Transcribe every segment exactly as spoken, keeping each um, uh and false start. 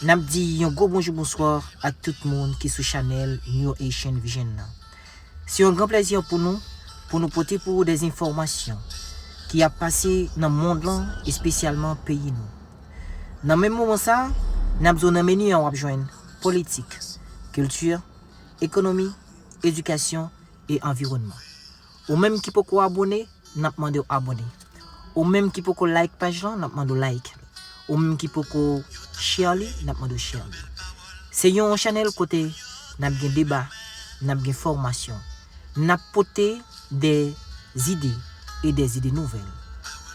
N ap di yon gwo bonjou bonswa ak tout moun ki sou chanèl New Haitian Vision nan. Se yon gran plèzi pou nou, pou nou pote pou ou de enfòmasyon ki ap pase nan mond lan, espesyalman peyi nou. Nan menm moman sa, n ap di w nan meni an w ap jwenn politik, kilti, ekonomi, edikasyon e anviwònman. Ou menm ki poko abòne, n ap mande w abòne. Ou menm ki poko like paj lan, n ap mande w like. Ou menm ki poko share li, n ap mande w share li. Se yon chanèl kote n ap gen deba, n ap gen fòmasyon, n ap pote de zide e de zide nouvèl,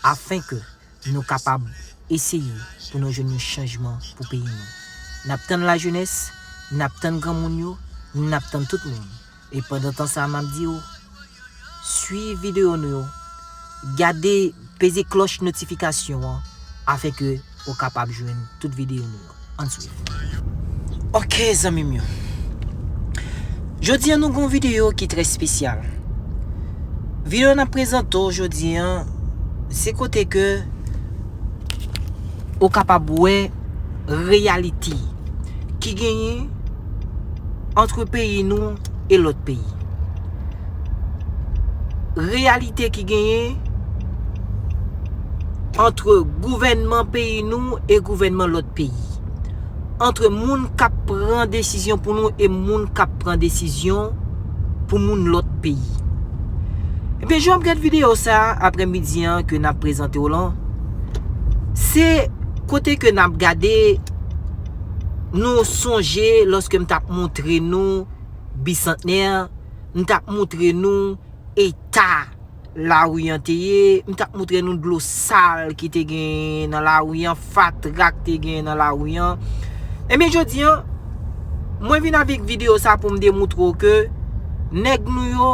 afenke nou kapab eseye pou nou jwenn yon chanjman pou peyi nou. N ap tann lajenès, n ap tann granmoun yo, n ap tann tout moun. E pandan tan sa a, m ap di w, swiv videyo nou yo, gade, peze klòch notifikasyon an, afenke ou kapab jwenn tout videyo nou yo. Ann swiv. Ok, zanmi m yo. Jodi a, nou gen yon videyo ki trè espesyal. Videyo n ap prezante w jodi a, se kote ke ou kapab wè reyalite ki genyen ant peyi nou e lòt peyi. Reyalite ki genyen ant gouvènman peyi nou e gouvènman lòt peyi. Ant moun k ap pran desizyon pou nou e moun k ap pran desizyon pou moun lòt peyi. Ebyen, jan w ap gade videyo sa a, aprèmidi an ke n ap prezante w lan, se kote ke n ap gade, nou sonje lòske m t ap montre nou Bisantnè, m t ap montre nou eta lari an te ye, m t ap montre nou dlo sal ki te gen nan lari an, fatra k te gen nan lari an. Ebyen, jodi a, mwen vin avèk videyo sa pou m demontre w ke nèg nou yo,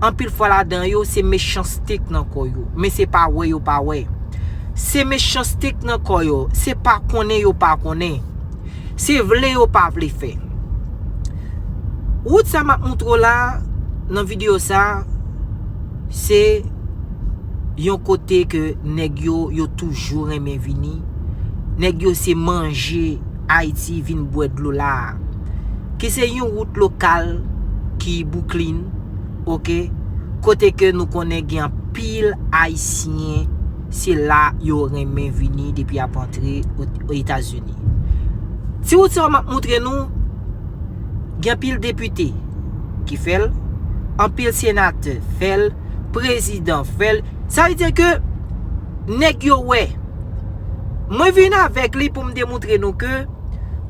anpil fwa ladan yo, se mechanste k nan kò yo. Men se pa wè yo pa wè. Se mechanste k nan kò yo. Se pa konnen yo pa konnen. Se vle yo pa vle fè. Wout sa m ap montre w la, nan videyo sa, se yon kote ke nèg yo, yo toujou renmen vini. Nèg yo se manje Ayiti vin bwè dlo la a. Ki se yon wout lokal ki Brooklyn, ok, kote ke nou konnen gen anpil Ayisyen, se la yo renmen vini depi y ap antre o, o Etazini. Ti wout sa yo m ap montre nou, gen anpil depite ki fè l, anpil senatè fè l, prezidan fè l. Sa vle di ke nèg yo wè. Mwen vin avèk li pou m demontre nou ke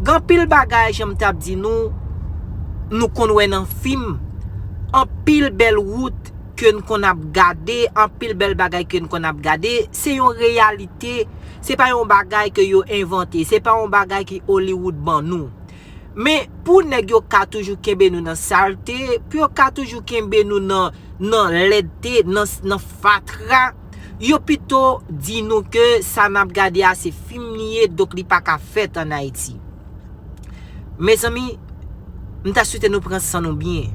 gen anpil bagay, jan m t ap di nou, nou konn wè nan fim, anpil bèl wout ke n konn ap gade, anpil bèl bagay ke n konn ap gade, se yon reyalite, se pa yon bagay ke yo envante, se pa yon bagay ke Hollywood ban nou. Men pou nèg yo ka toujou kenbe nou nan salte, pou yo ka toujou kenbe nou nan, nan lèdte, nan, nan fatra, yo pito di nou ke sa n ap gade a se fim li ye, donk li pa ka fèt ann Ayiti. Mezanmi, m ta swete nou pran san nou byen.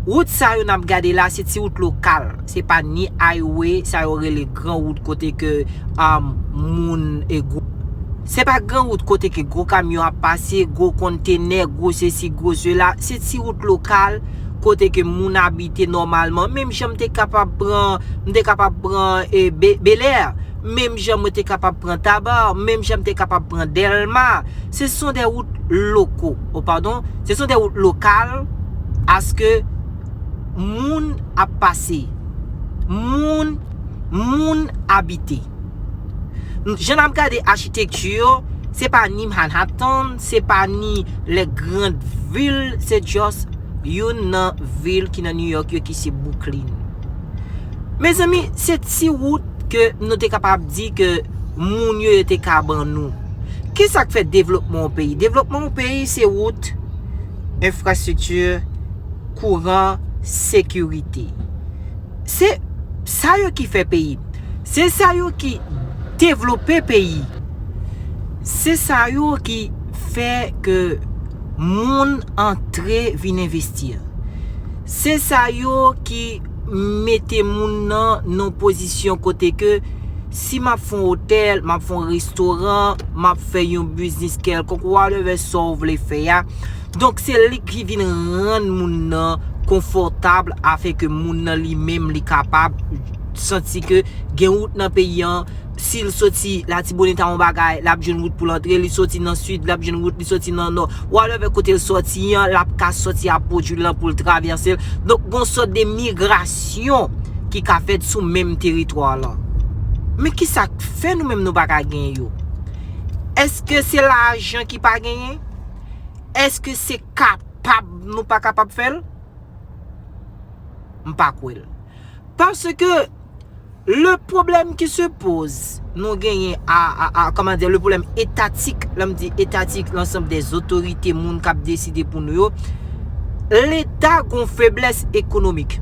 Wout sa yo n ap gade la, se ti wout lokal. Se pa ni highway, sa yo rele gran wout kote ke, um, moun e gwo. Se pa gran wout kote ke gwo kamyon ap pase, gwo kontenè, gwo sesi, gwo sela. Se ti wout lokal kote ke moun abite nòmalman. Menm jan m te kapab pran, m te kapab pran, e, Be-, Bèlè. Menm jan mwen te kapab pran Taba, menm jan m te kapab pran Dèlma. Ce sont des routes locaux, oh, pardon, ce sont des routes locales, aske moun ap pase, moun, moun abite. Jan n ap gade achitekti yo, se pa ni Manhattan, se pa ni les grandes villes, se just youn nan vil ki nan New York yo, ki se Brooklyn. Mezanmi, se ti wout ke nou te kapab di ke moun yo, yo te ka ban nou. Kisa k fè devlopman yon peyi? Devlopman yon peyi se wout, enfrastrikti, kouran, sekirite. Se sa yo ki fè peyi. Se sa yo ki devlope peyi. Se sa yo ki fè ke moun antre vin envesti. Se sa yo ki mete moun nan nan pozisyon kote ke Si m ap fè yon otèl, m ap fè yon restoran, m ap fè yon biznis kèlkonk, whatever sa w vle fè a. Donk, se li ki vin rann moun nan konfòtab, afin ke moun nan li menm, li kapab santi ke gen wout nan peyi an. Si l soti Latibonit a yon bagay, l ap jwenn wout pou l antre, li soti nan Sid, l ap jwenn wout, li soti nan Nò. Whatever kote l soti an, l ap ka soti a pwodui lan pou l travèse l. Donk, gon sòt de migrasyon ki ka fèt sou menm teritwa lan. Men ki sa k fè nou menm nou pa ka genyen yo? Èske se lajan ki pa genyen? Èske se kapab nou pa kapab fè l? M pa kwè l. Paske le problème qui se pose, nou genyen a, a, a, comment dire, le problème étatique, lè m di étatique, l'ensemble des autorités, moun k ap deside pou nou yo, Leta gon feblès ekonomik.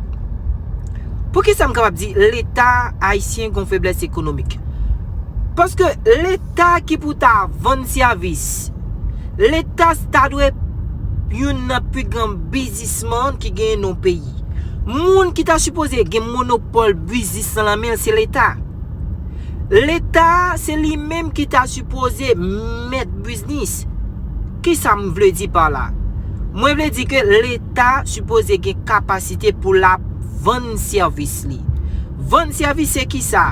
Poukisa m kapab di Leta ayisyen gon feblès ekonomik? Paske Leta ki pou ta vann sèvis, Leta ta dwe youn nan pi gran biznisman ki genyen nan peyi. Moun ki ta sipoze gen monopòl biznis nan lanmen l, se Leta. Leta, se li menm ki ta sipoze mèt biznis. Kisa m vle di pa la? Mwen vle di ke Leta sipoze gen kapasite pou l ap vann sèvis li. Vann sèvis se kisa?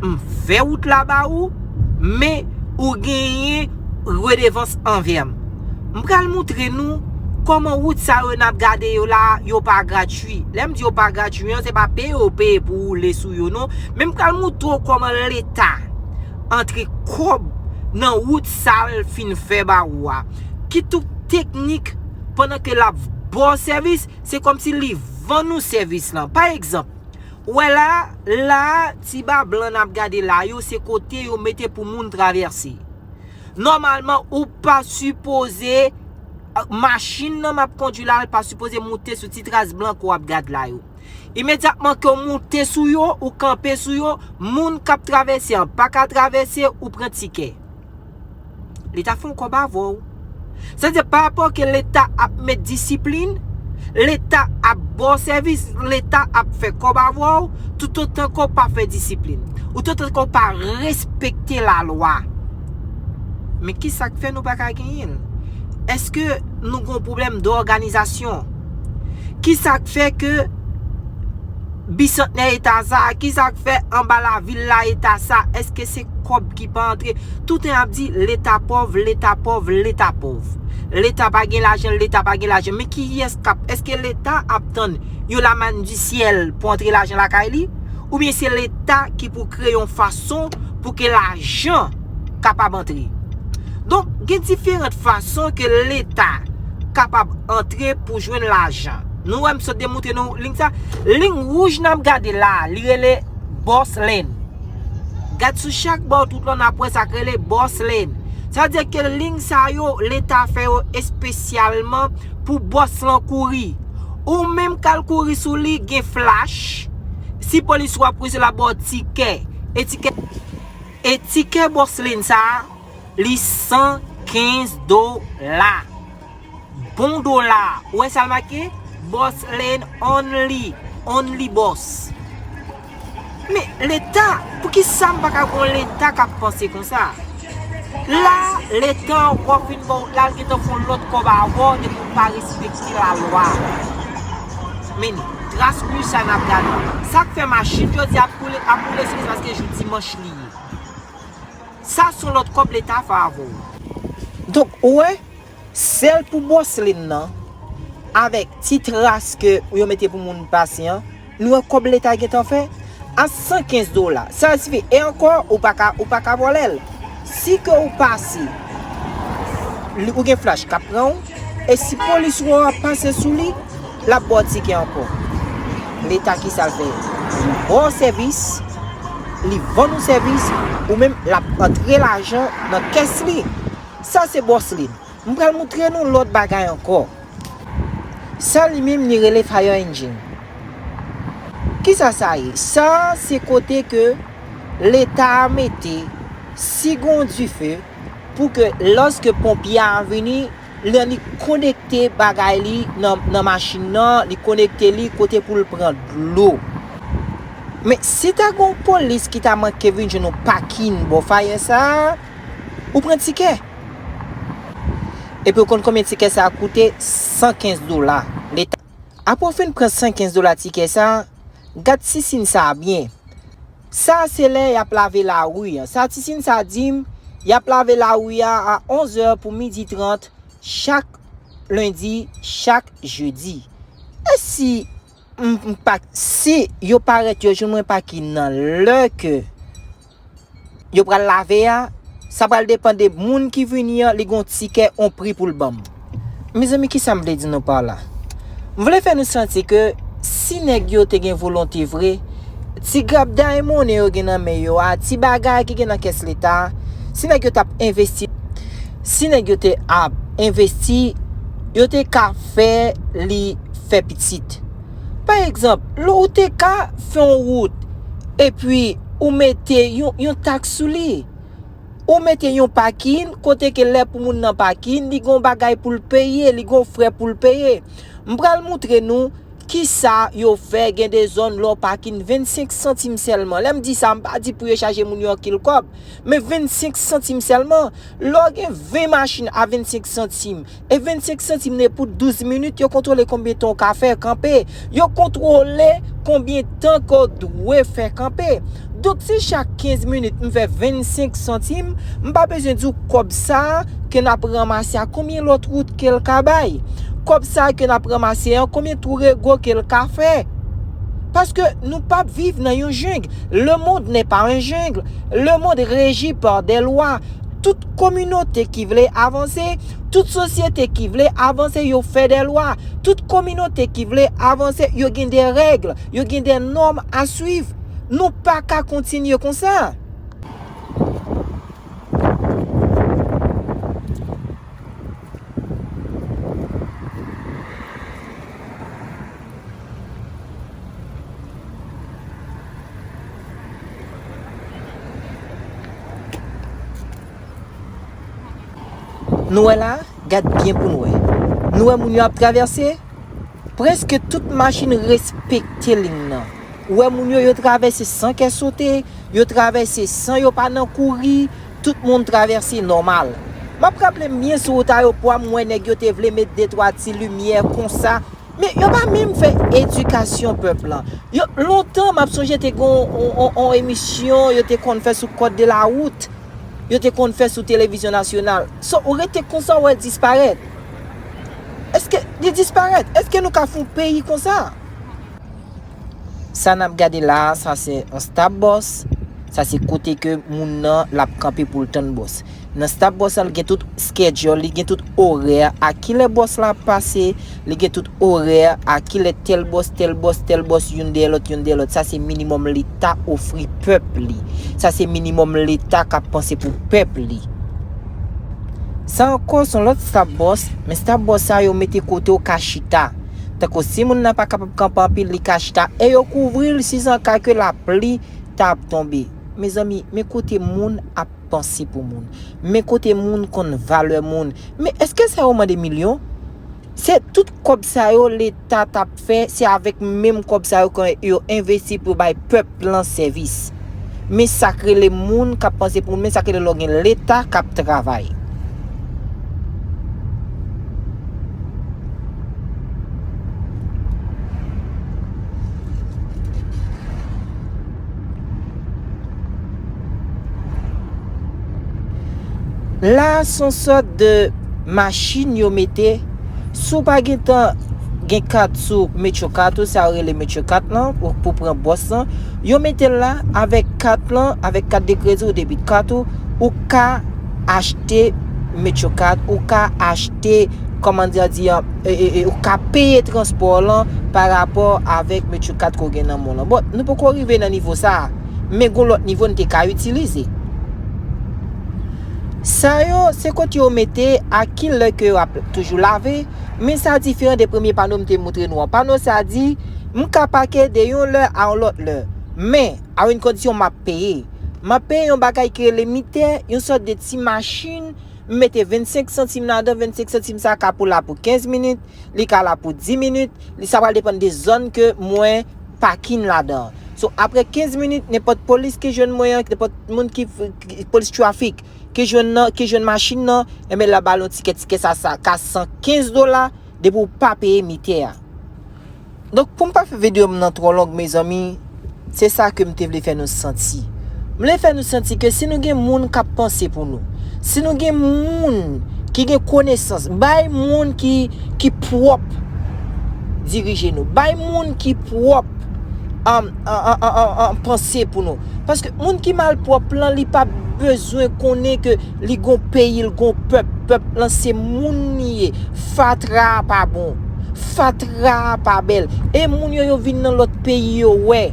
M fè wout la ba ou, men ou genyen redevans anvè m. M pral moutre nou kòman wout sa yo n ap gade yo la, yo pa gratui. Lè m di yo pa gratui an, se pa peye yo peye pou woule sou yo non, men m pral moutre w kòman Leta antre kòb nan wout sa l fin fè ba ou a. Ki tout teknik, pandan ke l ap ba w sèvis, se kòmsi li vann ou sèvis lan. Pa egzanp, ou wè la, la, ti ba blan n ap gade la yo, se kote yo mete pou moun travèse. Nòmalman, ou pa sipoze, machin nan m ap kondui la, l pa sipoze moute sou ti tras blan ke w ap gad la yo. Imedyatman ke w moute sou yo, ou kanpe sou yo, moun k ap travèse an pa ka travèse, ou pran tikè. Leta fè yon kòb avè w. Sa vle di, pa rapò ke Leta ap met disiplin, Leta ap ba w sèvis, Leta ap fè kòb avè w, toutotan ke w pa fè disiplin. Ou toutotan ke w pa respekte lalwa. Men ki sa k fè nou pa ka genyen l? Èske nou gon pwoblèm dòganizasyon? Ki sa k fè ke Bisantnè eta sa? Ki sa k fè anba lavil la eta sa? Èske se kòb ki pa antre? Toutan y ap di Leta pòv, Leta pòv, Leta pòv. Leta pa gen lajan, Leta pa gen lajan. Men kiyès k ap, èske Leta ap tann yon lamann di syèl pou antre lajan lakay li? Oubyen se Leta ki pou kreye yon fason pou ke lajan kapab antre? Donk, gen diferan fason ke Leta kapab antre pou jwenn lajan. Nou wè m sot demoutre nou liy sa. Liy wouj n ap gade la, li rele Boss Lane. Gad sou chak bò tout lè n ap wè sa k rele Boss Lane. Sa vle di ke liy sa yo, Leta fè yo espesyalman pou bòs lan kouri. Ou menm k al kouri sou li, gen flash. Si polis wè w ap kouri sou li, l ap ba w tikè. E tikè, e tikè Boss Lane sa a, li san kenz dola. Bon dola. Ou wè sa l make? Boss Lane only. Only Boss. Men Leta, poukisa m pa ka gon Leta k ap panse konsa? La, Leta ankò fin ba w, la l gentan fè yon lòt kòb avè w depi w pa respekte lalwa. Men tras wouj sa n ap gade. Sa k fè machin jodi ap boule, ap boule, se paske jou dimanch li ye. Sa se yon lòt kòb Leta fè avè w. Donk, ou wè, sèl pou Boss Lane nan, avèk ti tras ke yo mete pou moun pase an, nou wè kòb Leta gentan fè a san kenz dola. Sa sifi. E ankò, ou pa ka, ou pa ka vòlè l. Si ke ou pase, li, ou gen flash k ap pran w, e si polis wè w ap pase sou li, l ap ba w tikè ankò. Leta ki sa l fè? Li ba w sèvis, li vann ou sèvis, ou menm l ap antre lajan nan kès li. Sa se Boss Lane. M pral moutre nou lòt bagay ankò. Sa li menm li rele fire engine. Kisa sa ye? Sa se kote ke Leta a mete si gon dife pou ke lòske ponpye a vini, lè li konekte bagay li nan, nan machin nan, li konekte li kote pou l pran dlo. Men si ta gen yon polis ki ta manke vin jwenn yon pakin bò fayè sa a, ou pran tikè. Epi ou konn konbyen tikè sa a koute? San kenz dola. Leta. Apre w fin pran san kenz dola tikè sa a, gad sisin sa a byen. Sa a se lè y ap lave lari an. Sa sisin sa a di m, y ap lave lari a a onz è pou midi trant chak lendi, chak jedi. E si m, m pa, si yo parèt yo jwenn mwen pakin nan lè ke yo pral lave a, sa pral depann de moun ki vini an, li gon tikè, on pri pou l ban m. Mezanmi, kisa m vle di nou pa la? M vle fè nou santi ke si nèg yo te gen volonte vre, ti grapday monnen yo gen nan men yo a, ti bagay ki gen nan kès leta a, si nèg yo t ap envesti, si nèg yo te ap envesti, yo te ka fè li fè pitit. Pa egzanp, lè ou te ka fè yon wout, epi ou mete yon, yon taks sou li. Ou mete yon pakin, kote ke lè pou moun nan pakin, li gon bagay pou l peye, li gon frè pou l peye. M pral moutre nou kisa yo fè gen de zòn lè w pakin vennsenk santim sèlman. Lè m di sa, m pa di pou yo chaje moun yo anpil kòb, men vennsenk santim sèlman. Lè w gen ven machin a vennsenk santim, e vennsenk santim ne pou douz minit, yo kontwole konbyen tan w ka fè kanpe. Yo kontwole konbyen tan ke w dwe fè kanpe. Donk, si chak kenz minit m fè vennsenk santim, m pa bezwen di w kòb sa a ke n ap ranmase a, konbyen lòt wout ke l ka bay. Kòb sa a ke n ap ranmase an, konbyen tou rego ke l ka fè. Paske nou p ap viv nan yon jeng. Le monde n'est pas un jungle. Le monde régi par des lois. Tout kominote ki vle avanse, tout sosyete ki vle avanse, yo fè de lwa. Tout kominote ki vle avanse, yo gen de règ, yo gen de nòm a swiv. Nou pa ka kontinye konsa. Nou wè la, gad byen pou n wè. Nou wè moun yo ap travèse? Prèske tout machin respekte liy nan. Ou wè moun yo, yo travèse san kè sote, yo travèse san yo pa nan kouri, tout moun travèse nòmal. M ap raple m byen sou wout ayewopò a, m wè nèg yo te vle met de twa ti limyè konsa, men yo pa menm fè edikasyon pèp lan. Yo, lontan, m ap sonje te gen on, on, on, on emisyon yo te konn fè sou code de la route. Yo te konn fè sou televizyon nasyonal. So, ou rete konsa, ou wè l disparèt. Èske li disparèt? Èske nou ka fè yon peyi konsa? Sa n ap gade la a, sa se yon stop bòs. Sa se kote ke moun nan l ap kanpe pou l tann bòs. Nan stop bòs la, li gen tout schedule, li gen tout orè, a kilè bòs la ap pase, li gen tout orè, a kilè tèl bòs, tèl bòs, tèl bòs, youn dèyè lòt, youn dèyè lòt. Sa se minimòm Leta ofri pèp li. Sa se minimòm Leta k ap panse pou pèp li. Sa ankò se yon lòt stop bòs, men stop bòs sa yo mete kote w ka chita. Tankou si moun nan pa kapab kanpe anpil, li ka chita e yo kouvri l si se yon ka ke lapli ta ap tonbe. Mezanmi, men kote moun ap panse pou moun. Men kote moun konn valè moun. Men èske sa yo mande milyon? Se tout kòb sa yo Leta t ap fè, se avèk menm kòb sa yo ke yo envesti pou yo bay pèp lan sèvis. Men sa k rele moun k ap panse pou moun, men sa k rele lè w gen Leta k ap travay. La, se yon sòt de machin yo mete. Si w pa gentan gen kat sou MetroCard ou, sa yo rele MetroCard lan, ou, pou pran bòs lan, yo mete l la avèk kat lan, avèk kat de kredi ou, debit card ou, ou ka achte MetroCard, ou ka achte, kòman di, di, e, e, e, ou ka peye transpò lan pa rapò avèk MetroCard ke w gen nan men w lan. Bon, nou poko rive nan nivo sa a, men gon lòt nivo n te ka itilize. Sa yo, se kote yo mete a ki lè ke yo ap toujou lave, men sa diferan de premye pano m te moutre nou an. Pano sa di, m ka pake de yon lè a yon lòt lè. Men, a yon kondisyon m ap peye. M ap peye yon bagay ki rele mitè, yon sòt de ti machin, m mete vennsenk santim ladan, vennsenk santim sa ka pou la pou kenz minit, li ka la pou dis minit, li sa pral depann de zòn ke mwen pakin ladan. So, apre kenz minit, nenpòt polis ki jwenn mwen an, nenpòt moun ki, ki polis trafik ki jwenn nan, ki jwenn machin nan, enben l ap ba l yon tikè, tikè sa, sa ka san kenz dola, depi w pa peye mitè a. Donk, pou m pa fè videyo m nan twò long, mezanmi, se sa ke m te vle fè nou santi. M vle fè nou santi ke si nou gen moun k ap panse pou nou, si nou gen moun ki gen konesans, bay moun ki, ki pwòp dirije nou, bay moun ki pwòp, um, an, an, an, an, an panse pou nou. Paske moun ki malpwòp lan, li pa bezwen konnen ke li gon peyi, li gon pèp. Pèp lan se moun li ye. Fatra a pa bon. Fatra a pa bèl. E moun yo, yo vin nan lòt peyi, yo wè.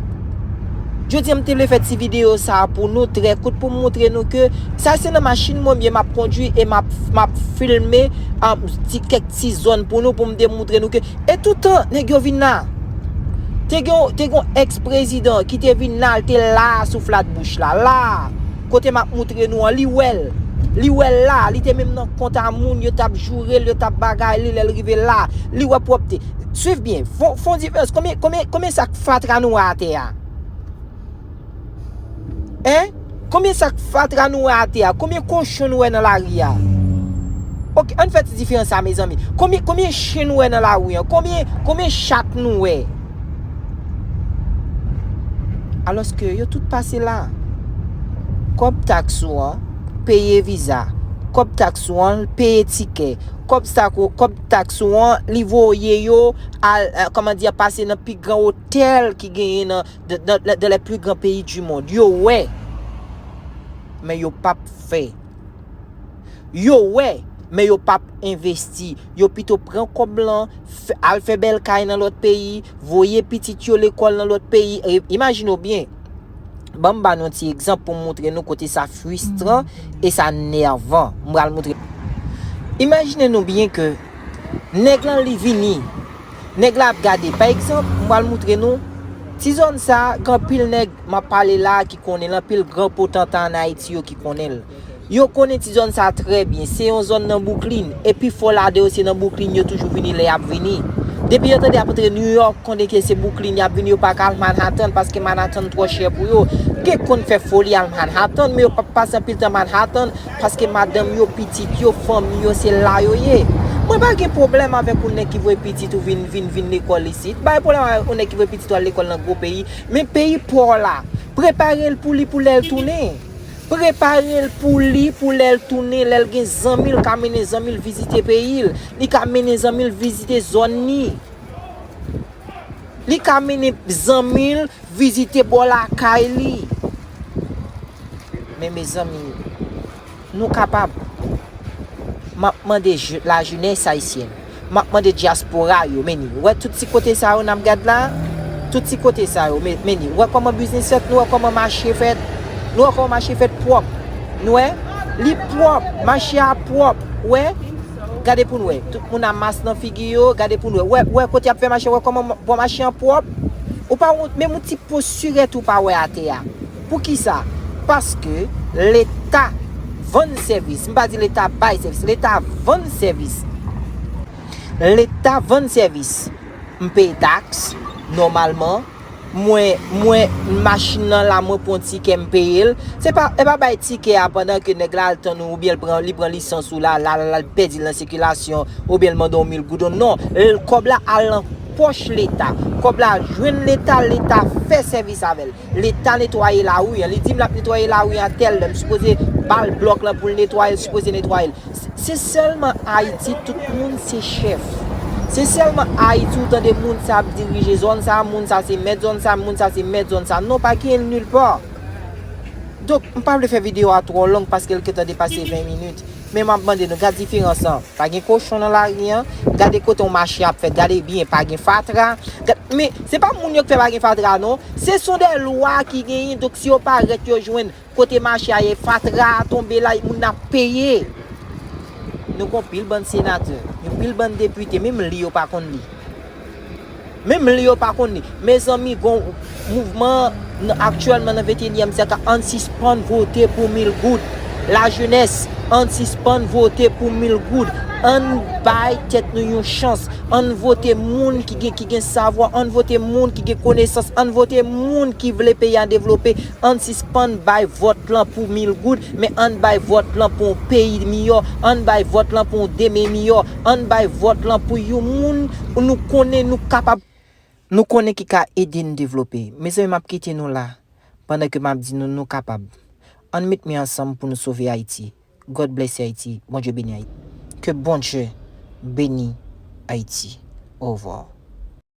Jodi a, m te vle fè ti videyo sa a pou nou, trè kout, pou m montre nou ke sa se nan machin mwen, byen m ap kondui e m ap, m ap filme, um, ti, kèk ti zòn pou nou, pou m te montre nou ke, e toutan nèg yo vin la, te gen, te gen yon eks-prezidan ki te vin la, l te la sou Flatbush la, la, kote m ap montre nou an, li wè l. Li wè l la, li te menm nan kont a moun, yo t ap joure l, yo t ap bagay li, lè l rive la, li wè pwòpte. Swiv byen, fon, fon diferans. Konbyen, konbyen, konbyen sak fatra nou wè atè a? Hein? Konbyen sak fatra nou wè atè a? Konbyen kochon nou wè nan lari a? Ok, ann fè ti diferans sa, mezanmi. Konbyen, konbyen chen nou wè nan lari an? Konbyen, konbyen chat nou wè? Alòske yo tout pase la. Kòb taks ou an, peye viza. Kòb taks ou an, peye tikè. Kòb sa ko, kòb taks ou an, li voye yo al, eh, kòman di, pase nan pi gran otèl ki genyen nan, de, de, de les plus grands pays du monde. Yo wè, men yo p ap fè. Yo wè, men yo p ap envesti. Yo pito pran kòb lan, fè, al fè bèl kay nan lòt peyi, voye pitit yo lekòl nan lòt peyi. E, imajine w byen. Ban m ba nou yon ti egzanp pou m montre nou kote sa fristran e sa nèvan. M pral montre. Imajine nou byen ke nèg lan li vini. Nèg la ap gade. Pa egzanp, m pral montre nou. Ti zòn sa, gen anpil nèg m ap pale la ki konnen l, anpil gran potanta ann Ayiti yo ki konnen l. Yo konnen ti zòn sa trè byen. Se yon zòn nan Brooklyn. E pifò ladan yo se nan Brooklyn yo toujou vini lè y ap vini. Depi yo tande y ap antre New York, konnen ke se Brooklyn y ap vini, yo pa ka al Manhattan, paske Manhattan twò chè pou yo. Gen konn fè foli al Manhattan, men yo p ap pase anpil tan Manhattan, paske madanm yo, pitit yo, fanmi yo, se la yo ye. Mwen pa gen pwoblèm avèk yon nèg ki voye pitit ou vin, vin, vin lekòl isit. Pa gen pwoblèm avèk yon nèg ki voye pitit ou al lekòl nan gwo peyi. Men peyi pa w la, prepare l pou li pou lè l tounen. Prepare l pou li, pou lè l tounen, lè l gen zanmi, l ka mennen zanmi l vizite peyi l. Li ka mennen zanmi l vizite zòn li. Li ka mennen zanmi l vizite bò lakay li. Men, mezanmi, nou kapab. M ap mande je-, lajenès ayisyèn, m ap mande dyaspora yo, men ni, wè tout ti kote sa yo n ap gad la, tout ti kote sa yo, men, men ni, wè kòman biznis fèt, nou wè kòman mache fèt, nou wè kòman mache fèt pwòp, nou wè, li pwòp, mache a pwòp, wè, gade pou n wè, tout moun a mas nan figi yo, gade pou n wè, wè, wè kote y ap fè mache, wè kòman bò mache an pwòp, ou pa wont, menm yon ti po sirèt ou pa wè atè a. Poukisa? Paske Leta vann sèvis. M pa di Leta bay sèvis. Leta vann sèvis. Leta vann sèvis. M peye taks, nòmalman. Mwen, mwen, machin nan la, mwen pran tikè, m peye l. Se pa, e pa bay tikè a pandan ke nèg la al tann ou, oubyen l pran, li pran lisans ou la, la, la, la, l pèdi l nan sikilasyon, oubyen l mande w mil goud. Non, l, kòb la al nan pòch Leta. Kòb la jwenn Leta, Leta fè sèvis avè l. Leta netwaye lari an. Li di m l ap netwaye lari an tèl lè. M sipoze ba l blòk lan pou l netwaye, l sipoze netwaye l. Se, se sèlman Ayiti, tout moun se chèf. Se sèlman Ayiti ou tande moun sa ap dirije zòn sa, moun sa se mèt zòn sa, moun sa se mèt zòn sa. Non, pa genyen l nilpa. Donk, m pa vle fè videyo a twò long paske l gentan depase ven minit. Men m ap mande nou, gad diferans lan. Pa gen kochon nan lari an. Gade kote yon mache ap fèt. Gade byen, pa gen fatra. Gad, men, se pa moun yo k fè pa gen fatra, non. Se son de lwa ki genyen. Donk, si yo parèt, yo jwenn kote mache a ye, fatra a tonbe la, moun nan ap peye. Nou gon pil bann senatè, yon pil bann depite, menm li yo pa konn li. Menm li yo pa konn li. Mezanmi, gon mouvman nan, aktyèlman nan venteyinyèm syèk la, ann sispann vote pou mil goud. Lajenès, Ann sispann vote pou mil goud. Ann bay tèt nou yon chans. Ann vote moun ki gen, ki gen savwa. Ann vote moun ki gen konesans. Ann vote moun ki vle peyi a devlope. Ann sispann bay vòt lan pou mil goud, men ann bay vòt lan pou yon peyi miyò. Ann bay vòt lan pou yon demen miyò. Ann bay vòt lan pou yon moun nou konnen nou kapab, nou konnen ki ka ede n devlope. Mezanmi, m ap kite nou la pandan ke m ap di nou nou kapab. Ann met men ansanm pou nou sove Ayiti. God bless Haiti. Bondye beni Ayiti. Ke Bondye beni Ayiti. Au revoir.